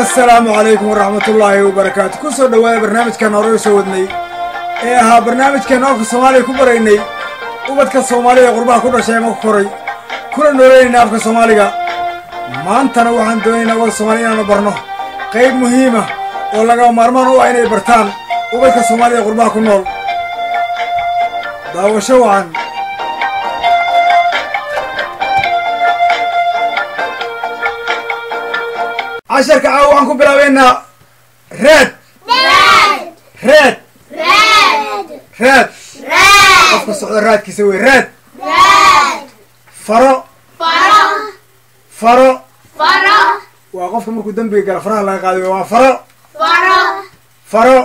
Assalaamu calaykum waraxmatullaahi wabarakaatu. Kusoo dhawaada barnaamijkan hore u soo wadnay ee ahaa barnaamijkan afka Soomaaliya ku baraynay ubadka Soomaaliya ee qurbaha ku dhashay ama ku koray, kuna nooleynayna afka Soomaaliga. Maantana waxaan doonaynaa ubadka Soomaaliya inaanu barno qayb muhiima oo lagama maarmaan u ah inay bartaan ubadka Soomaaliya ee qurbaha ku nool. Daawasho wacan. Casharka caawa waxaan ku bilaabeynaa raad. Raad, raad, qofka socda raadkiisa wey raad. Faro, faro waa qofka markuu dembiga gala faraha laga qaadayo, waa faro. Faro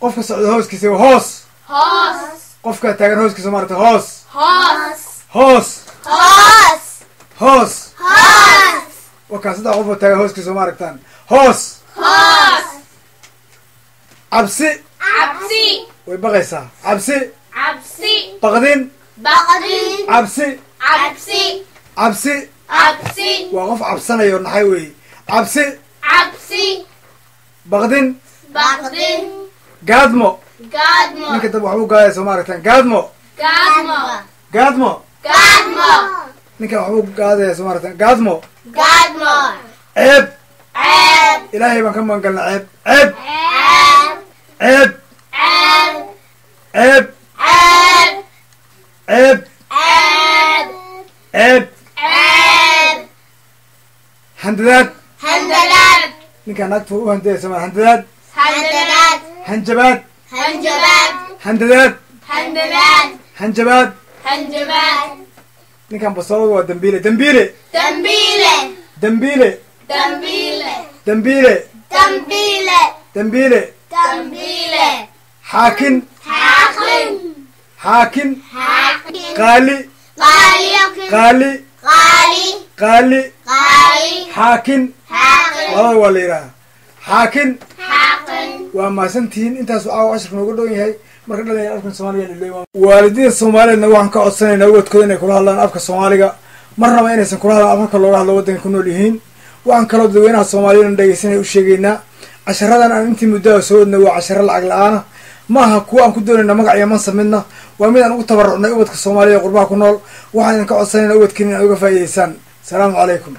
qofka socda hooskiisa wey, hoos. Qofka taagan hooskiisa maarata, hoos, hoos, hoos. Wakaa saddex qof oo taagan hooskiisa ma aragtaan, hoos. Cabsi, way baqaysaa, cabsi. Baqdin, cabsi, cabsi waa qof cabsanayo, naxay weeye, cabsi. Baqdin. Gaadmo, ninka dab waxbuu gaadaya soo ma aragtaan, gaadmo, gaadmo. Ninka waxbuu gaadaya soo ma aragtaan, gaadmo. Ceeb, Ilaahay baan ka magan galna ceeb, ceeb, ceeb, ceeb, ceeb, ceeb. Handadaad, ninkaa naagta u handadaya soo ma, handadaad. Hanjabaad, handadaad, hanjabaad. Ninkan basoolada waa dambiile, dambiile, dambiile, dambiile, dambiile. Xaakin, xaakin. Qaali, qaali, qaali. Xaakin labada waa la yidhaahaa, xaakin. Waa mahadsantihiin. Intaasu caawa casharka nooga dhown yahay. Marka dhalanya afkan Soomaaliga lilooy, waalidiinta Soomaaliyeedna waxaan ka codsanaynaa ubadkooda inay kula hadlaan afka Soomaaliga, marnaba inaysan kula hadlaan afka looga hadlo waddanka ku nool yihiin. Waxaan kaloo dadweynaha Soomaaliyana dhegeysanaya u sheegaynaa casharadan aan intii muddaha soo wadnay waa casharo lacag la-aana, ma aha kuwa aan ku doonayna magac iyo mansab midna, waa mid aan ugu tabarucnay ubadka Soomaaliya ee qurbaha ku nool. Waxaan idinka codsanaynaa ubadkiina inaad uga faa'iidaysaan. Salaamu calaykum.